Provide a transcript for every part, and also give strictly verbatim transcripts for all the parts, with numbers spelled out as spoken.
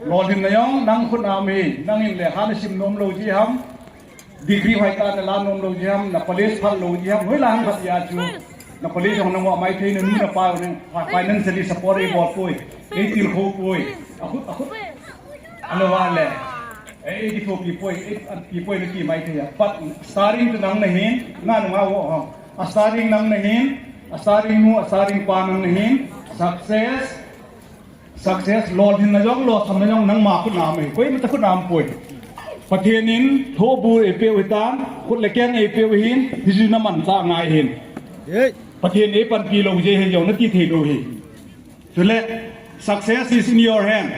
Lolhinna jong nang khut a um e, nangin lekha nasim nom lou jeh ham, degree hoitah nala nom lou jeh ham, na college phal lou jeh ham, hoilai ham khat jeh a chu na college jong nangoh maithei, nanu napa jong financially support eibol poi, eitilkhou poi, akhut, akhut, alouva le, ei, eikithopi poi, ei, an pi poi nati maithei a. But starting chu nang nahin, na nunga vo ham. A starting nang nahin, a starting nu, a starting pa nang nahin, success, success, lolhinna jong, lolsamna jong nangma khut a um e, koima ta khut a um poi. Pathen in thohbul eipeu hitan, khut le keng eipeu ahin, hichu namanchah ngai ahin. Pathen eipanpi lou jeh hi jong nati thei lou ahi. Chule, success is in your hand.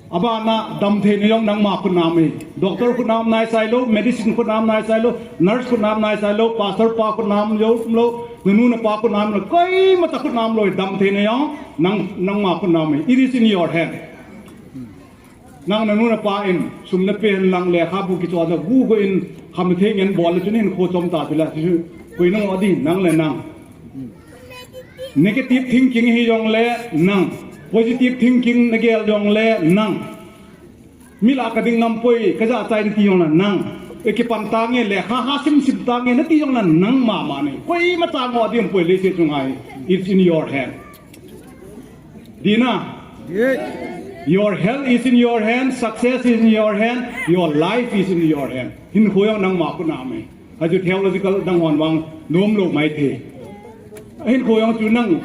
Abana damtheina jong nangma khut a um e. Doctor khut a um nai sai lou, medicine khut a um nai sai lou, nurse khut a um nai sai lou, pastor pa khut a um lou, nanu napa khut a um lou, koima ta khut a um lou, damtheina jong nang, nangma khut a um e. It is in your hand. Nang nanu napa in sum nape hen lang lekhabu kichoh na gu go in kham thei ngen bol le chun hinkho chom ta tila chu koi nangoh ding, nang le nang. Negative thinking hi jong le nang. Positive thinking nagel jong le nang. Mi lah a kading ngam poi, kajah chai nati jong le nang. Eikipan tange lekha ha sim sim tange nati jong le nang mama ahi. Koima cha ngoh ding poi leiset chunga hi. It's in your hand. Dina. Your health is in your hand, success is in your hand, your life is in your hand. Hinkho jong nangma khut a um e. Achu theological dang hon vang nom lou maithei. Hinkho jong chu nang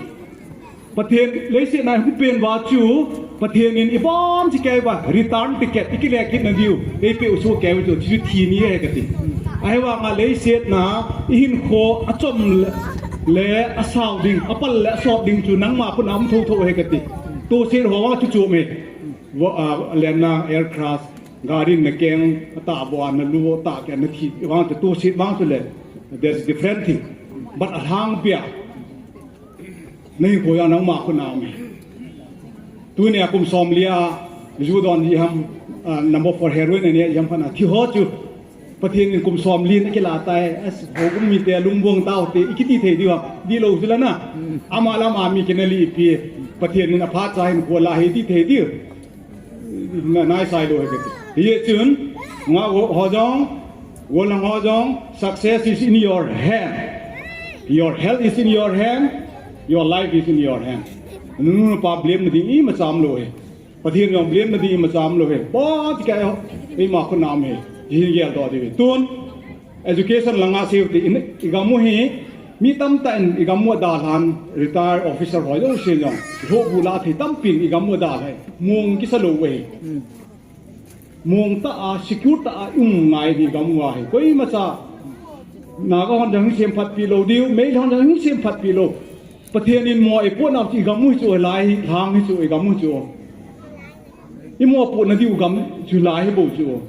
Pathen leiset a hung pen uva chu Pathen in ibon chikei uva return ticket ikile kit nadiu eipeh u sohkei u chu, chu thi ni ahi kati. Ahivanga leiset a ihinkho achom le, le asao ding, apal le asot ding chu nangma khut a um thotho ahi kati. Toset ho vang chu chu me. Vo, ah, lenna air crash, gari nakeng, atah vo a nalu, atah kei a nathi, vang chu toset vang chu le, there's different thing. But alhangpia, nahinkho jong nangma khut a um e. Tunia kum somli a, ju don ji ham, ah, number four heroin anei ji ham khat a, thi ho chu, Pathen in kum somli in akilah tai, as, ho kum mite lungmong tao te, ikiti thei diu ham, dih lou chu la na. Ama le ama mi kinelpi, Pathen in aphat cha hinkho la hi ti thei diu. Na, nai sai lou ahi kati. Hijeh chun, nga ho, ho jong, gollhang ho jong, success is in your hand. Your health is in your hand. Your life is in your hand. Nanu napa blame na ding imacha um lou ahi. Pathen jong blame na ding imacha um lou ahi. Bou ti kei ho, eima khut a um ahi. Hi geldoh diu ahi. Tun, education langa seiu hite, i gam u hi, mi tamtah in i gam u adalhan, retire officer ho jouse jong, lhohbul a thei tampin i gam u adalhan, mong kisa lou u ahi. Mong tah a, secure tah a, um ngai hi gam u ahi. Koimacha, Naga hon jong hi semphatpi lou diu, Meitei hon jong hi semphatpi lou. Pathen in mo eipoh nau chu i gam u hi chu, lai hi, lhang hi chu, i gam u chu. I mopohna diu gam chu lai hi bou chu.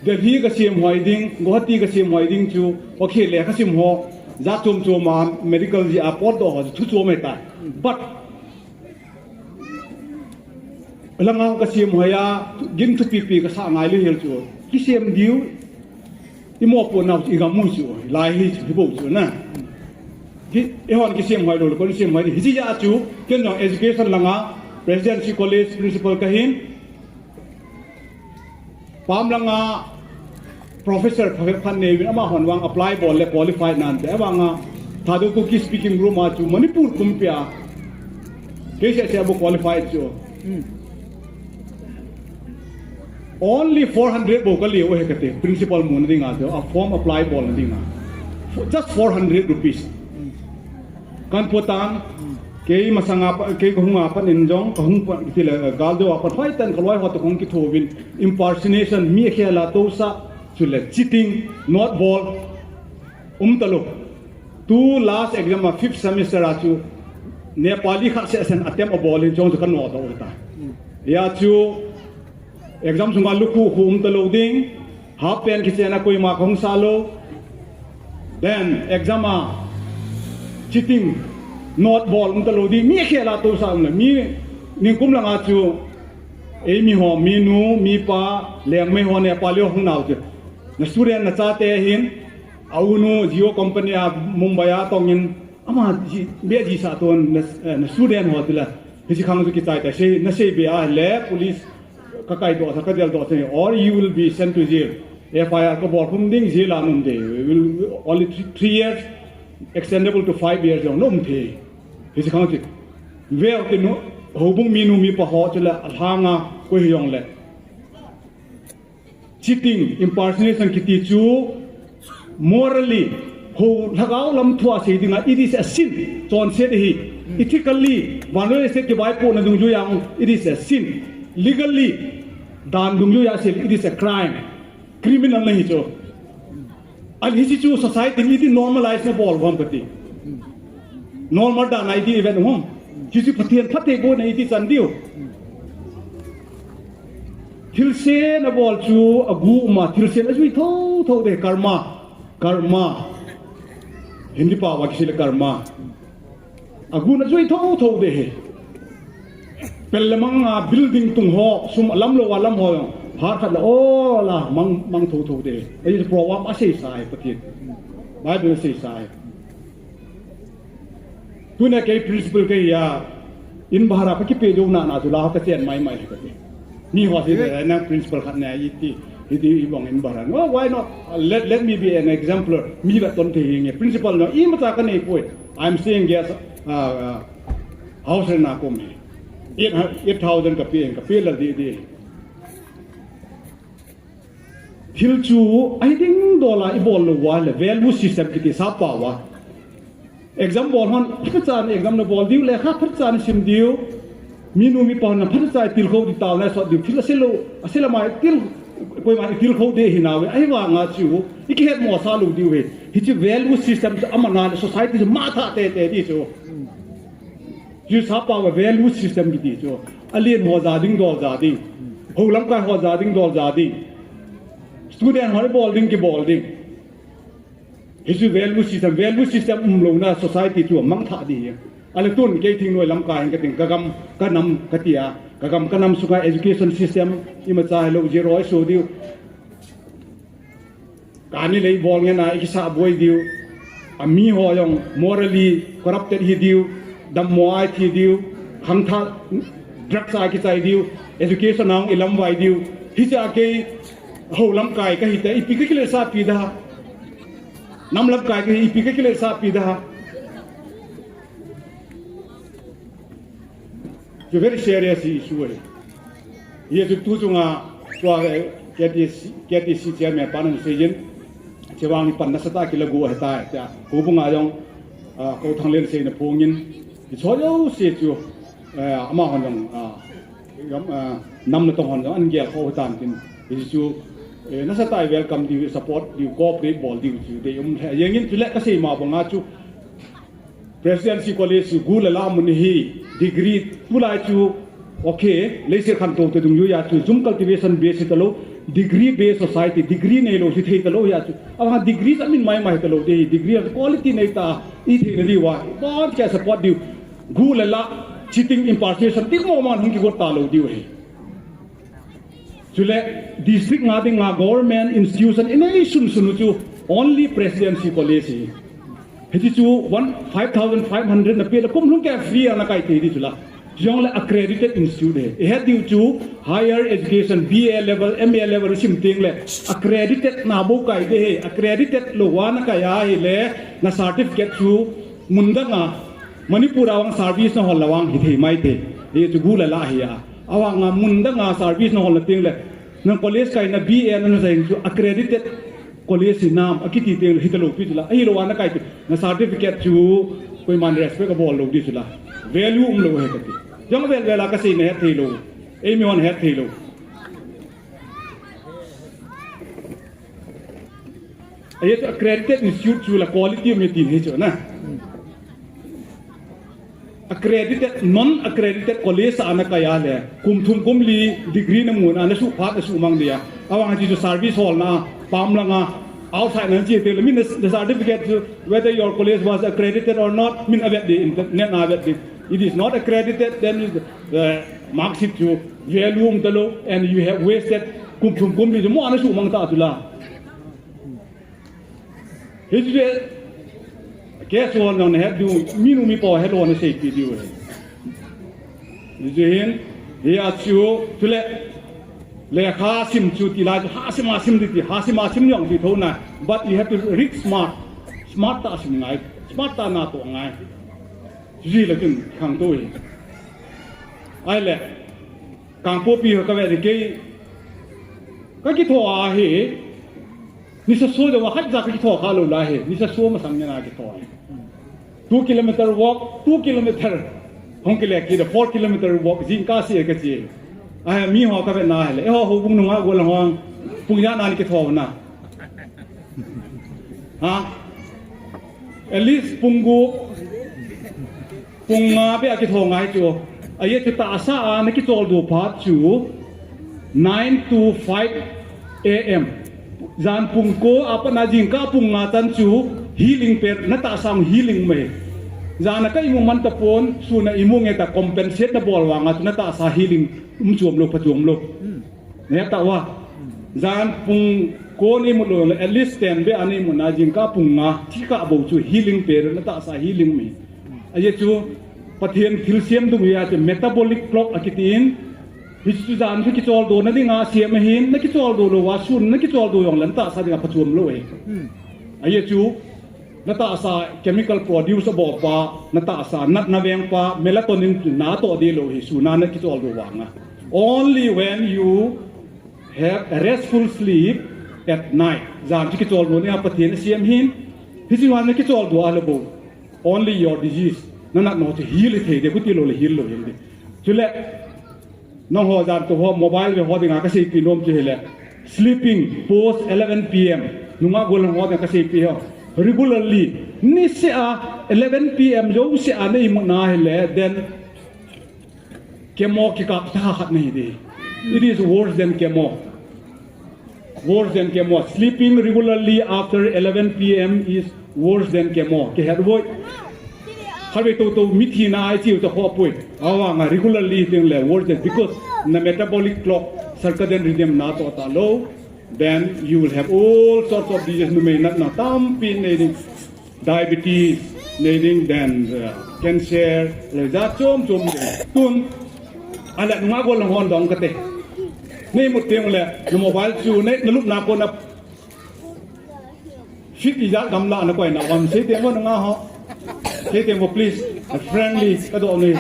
Delhi kasem hoi ding, Guwahati kasem hoi ding chu, okay, lekha sim ho, jat chom chom a medical jeh a potdoh ho chu thu chom ahitai. But, langa kasem hoi a, gin thupi pi kasah ngai lou hel chu. Kisem diu, i mopoh nau chu i gam u chu, lai hi chu, hi bou chu na. Hi, eihon kisem hoi lou le, kon sem hoi, hiche jeh a chu, ken jong education langa, Presidency College Principal kahin, Pam langa, professor phabep khat neiyuvin, amahon vang apply bol le qualified nante, avanga, Thadou Kuki speaking room a chu, Manipur kumpi a, kei seh seh bou qualified chu. Only four hundred bou kali u ahi kati, principal muna dinga chu, a form apply bolna dinga. Fo-, just four hundred rupees. Kan potan, kei masanga pa, kei kahunga pat in jong, kahung pa, tile, gal deuh a pat, hoitah in kaloi ho toh kahung kithouvin, impersonation, mi akhel a tousah, chule cheating, note bol, umtalou. Tu last exam a fifth semester a chu, Nepali khat seh seh in attempt abol in chong chu kanodoh u ta. Hia chu, exam sunga lukhuh khu umtalou ding, half pant kichen a koima kahung sah lou. Then, exam a cheating, note bol umtalou ding, mi akhel a tousah um le, mi ningkum langa chu, eimi ho, minu, mipa, Liangmei ho, Nepali ho hung nau chu. Na student nachate hin, a unu, Jio company a Mumbai a tongin, ama ji, beh jisah ton, na, eh, na student ho tila. Hiche khang chu kichai ta, sei, nasei be a le, police, Ka kaidoh sa, ka deldoh sa, or you will be sent to jail. F I R ka bol khum ding, jail a na um ding. We will only three, three years, extendable to five years jong na um thei. Hiche khang chu. Veu te nu, houbung minu mipa ho chu le, alhanga, koi hi jong le. Cheating, impersonation kiti chu morally, ho lhagao lam thua sei dinga, it is a sin. Chonset ahi. Ethically, vanloi state kivaipohna dungjuiya, it is a sin. Legally, dan dungjuiya sei, it is a crime. Criminal ahi chu. Ahile hiche chu society in iti normalize na bol ham kati. Normal dan a iti vet u ham. Hiche Pathen phattheibohna iti chan diu. Thilse na bol chu agu uma, thilse na jui thotho ding, karma, karma. Hindi pao a kisei le karma. Agu na jui thotho ding ahi. Pel le mang a building tung ho, sum alam lou alam ho jong. Phat khat le, o la, mang, mang thotho ding ahi. Ahi proverb a seisa ahi, Pathen. Bible a seisa ahi. Tuna kei principal kei a, in bahar a ka kipe jou na na chu la ka chen mai mai ka ti. Mi ho si, eh, na principal khat na iti, iti ibang in bahar. No, why not? Let, let me be an exemplar. Mi la ton te hinge. Principal no, ima ta ka nei poi. I'm staying guest, uh, uh, house na ko mi. Eight, eight thousand ka pe, ka pe la di di. Thil chu, ahi ding dol a i bol lou uva le, value system kiti sap pao a. Exam bol hon, phatechan exam na bol diu le, kha phatechan sim diu. Minu mipa hon phatechan tilkhou di tao na sot diu. Thil ase lou, ase lama til, koima tilkhou de hi na ve. Ahivanga chu, i kihet mo sa lou diu ve. Hiche value system chu ama na le society chu matha tete di chu. Chu sap pao a value system kiti chu. Alen ho ja ding, dol ja ding. Ho lamkai ho ja ding, dol ja ding. Student ho bol ding, kibol ding. Hiche value system, value system umlouna society chu mangthah di. Ahile tun kei thingnoi lamkai hin ka ting, ka gam, ka nam, ka tia. Ka gam, ka nam sunga education system, imacha hilou, zero iso diu. Kani lei bol ngen a i kisa boi diu. A mi ho jong morally corrupted hi diu. Dammo a thi diu. Khangthah drugs a kichai diu. Education a jong i lamvai diu. Hiche a kei ho lamkai ka hita ipi ka kilesa pi da. Nam lamkai ka hi ipi ka kilesa pi da. Chu very serious issue ahi. Hiche chu tu chunga tua, eh, K T C, K T C chairman pan ana seiyin. Chevang hi pan nasatah a kilagu ahitai, tia. Houbung a jong, ah, Kou Thanglen seina phongin. Hiche ho jouse chu, eh, amahon jong, ah, gam, ah, nam natong hon jong ana gel kho hitan tin. Hiche chu, eh, nasatah a i welcome diu, support diu, cooperate bol diu chu deium lheh jengin, chule ka sei ma banga chu Presidency College chu gu le la mun hi degree tulai chu, okay, leiset khantou te dungjuiya chu jhum cultivation base hitalou, degree base society, degree neilou hithei talou hia chu. Ahivang degree chu amin maimai hitalou ding, degree a quality neita, i theina diuva, bon kei a support diu. Gu le la, cheating, impersonation, ti mo man hung kigot talou diu ahi. Chule district nga dinga government institution inei sunsun u chu only Presidency College hi. Hiche chu one, five thousand five hundred na pe le kum lhung kei a free a na kai thei di chu la. Chujongle accredited institute ahi. I het diu chu higher education, B A level, M A level sim teng le accredited na bou kai ding ahi. Accredited lou a na kai ahile na certificate chu mun dang a Manipur a vang service na hol le vang hithei maithei. Hiche chu gu le la hi a. Ahivanga mun dang a service na hol na teng le, nang college kaina B A na na jeng chu accredited college hinam akiti teng le hitalou pi chu la. Ahilou a na kai chu na certificate chu koiman respect abol lou di chu la. Value umlou ahi kati. Jong vel vel a ka seina hethei lou. Eimi hon hethei lou. Ahi chu accredited institute chu la quality um e tin hi chu na. Accredited, non accredited college a na kai a le, kum thum kum li degree na mun a na suh phat na suhmang dia. Ahivang hiche chu service holna, pam langa, outside na che te le, min na, na certificate chu, whether your college was accredited or not, min avet di, internet na avet di. It is not accredited, then is the, uh, mark sheet chu value um talou, and you have wasted kum thum kum li chu mo a na suhmang ta chu la. Hiche chu, case ho jong na het diu, minu mipa ho het lou na seipi diu ahi. Hiche hin, hia chu, chule, Lekha sim chu ti lai chu, ha sim a sim di ti, ha sim a sim jong ti tho na. But you have to read smart. Smart tah sim ngai, smart tah natoh ngai. Ji le chun khangtou hi. Ahile, Kangpokpi ho kave di kei. Ka kitho a hi. Nisa so jong a khat ja ka kitho kha lou lai hi. Nisa so masang nia na kitho hi. Two kilometer walk, two kilometer. Hung kile kit a four kilometer walk, jingkah seh ka che. Ai, mi ho kave na hile. Eiho houbung nunga gol hung. Pung ja na ni kitho na. Ha? At least pung gup, pung nga beh a kitho ngai chu. Ajeh chu tahsa a na kicholdo phat chu nine to five A M. Jan pung ko a pat na jingkah pung nga chan chu healing per, na tahsa healing mai. Jan a ka imu man tapon, sun a imu nge ta compensate na bol vang a chu na tahsa healing um chom lou, pha chom lou. Neh tauva. Jan pung ko nei mut lou, at least ten beh a nei mut na jingkah pung nga, thi kah bou chu healing per, na tahsa healing mai. Ajeh chu, Pathen thilsem dung hi a chu metabolic clock akiti in, hichu jan chu kicholdo na dinga sem ahin, na kicholdo lou a sun, na kicholdo jong le na tahsa dinga pha chom lou ahi. Ajeh chu, na tahsa chemical produce abol pa, na tahsa natna veng pa, melatonin natoh di lou hi, sun a na kicholdo vang a. Only when you have a restful sleep at night. Jan chu kicholdo ni a Pathen asem hin, hichu jan na kicholdo a le bou. Only your disease. Na natna chu heal thei di, khuti lou le heal lou hin di. Chule, nangho jan to ho mobile ve ho dinga ka seipi nom chu hile. Sleeping post eleven P M. Nunga gol ho dinga ka seipi ho. Regularly. Niseh a eleven P M jouse a nei mut na hile. Then chemo kikap tha khat nei di. It is worse than chemo. Worse than chemo. Sleeping regularly after eleven P M is worse than chemo. Kihet voi. Khatvei tou tou mithi na ai chiu ta kho poi. Avang a regularly ting le worse than, because na metabolic clock, circadian rhythm natoh talou. Then you will have all sorts of diseases, numei natna tampi nei ding. Diabetes, nei ding, then, uh, cancer, le jat chom chom ding. Tun, ahile nunga gol hon dong kate. Nei mut teng le, na mobile chu, nei, na lupna kona fit ijat gamla na koi na, vam sei teng vo nunga ho. Sei teng vo please, a friendly, ka do ni.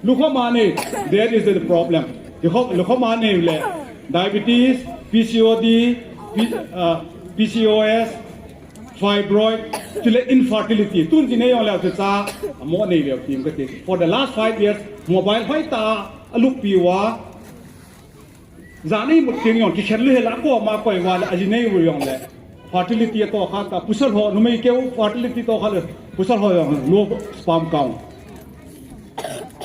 Lukho mani, that is the problem. Lukho, lukho mani le, diabetes, P C O D, P, uh, P C O S, fibroid, chule infertility. Tun ji nei jong le chu cha, amo nei le tim kati. For the last five years, mobile hoitah a lup piu a. Jan imut teng jong, kikhel le hela ko ma koi va le, aji nei u jong le. Fertility atoh kha ta, pasal ho, numei keu, fertility toh kha le, pasal ho jong, low sperm count.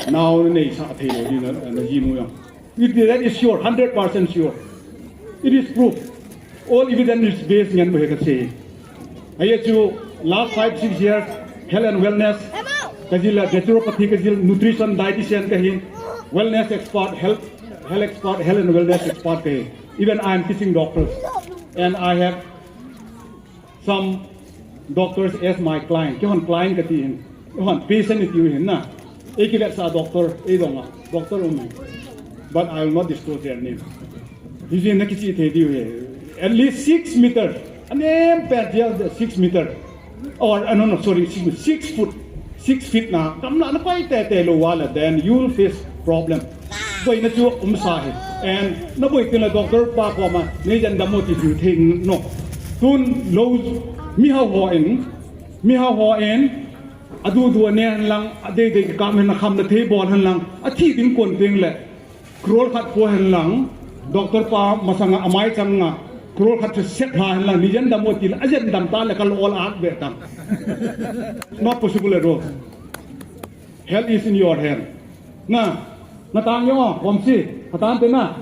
Nao nei sa thei lou di na, na ji mu jong. It, that is sure, hundred percent sure. It is proof. All evidence is based ngen bou ka sei. Ajeh chu last five, six years, health and wellness, ka jil a naturopathy ka jil, nutrition, dietitian ka hin, wellness expert, health, health expert, health and wellness expert ka hin. Even I am teaching doctors. And I have some doctors as my client. Keihon client kati hin. Keihon patient kati hin na. Ei kivetsah doctor, ei dong a. Doctor um. But I will not disclose their name. Hijeh in na kichih thei diu hi. At least six meter. Anem pen dia six meter. Or, uh, no, no, sorry, six, six foot. Six feet na, gamla na koi tete lou va le, then you will face problem. Boina chu um sa hi. And na boi teng le doctor pa koma, nei jen dam o ti chu thei nom. Tun lou, mihao hon, mihao hon, adu du ne hen lang, adei dei ka men na kham na thei bol hen lang, athi ding kon teng le, Crore khat po hen lang, doctor pa masanga amai changa, crore khat chu set ha hen lang, ni jen dam o ti le, ajen dam ta le ka lo ol at be ta. Not possible at all. Health is in your hand. Na, na tang yo, Vamsi, na tang te na.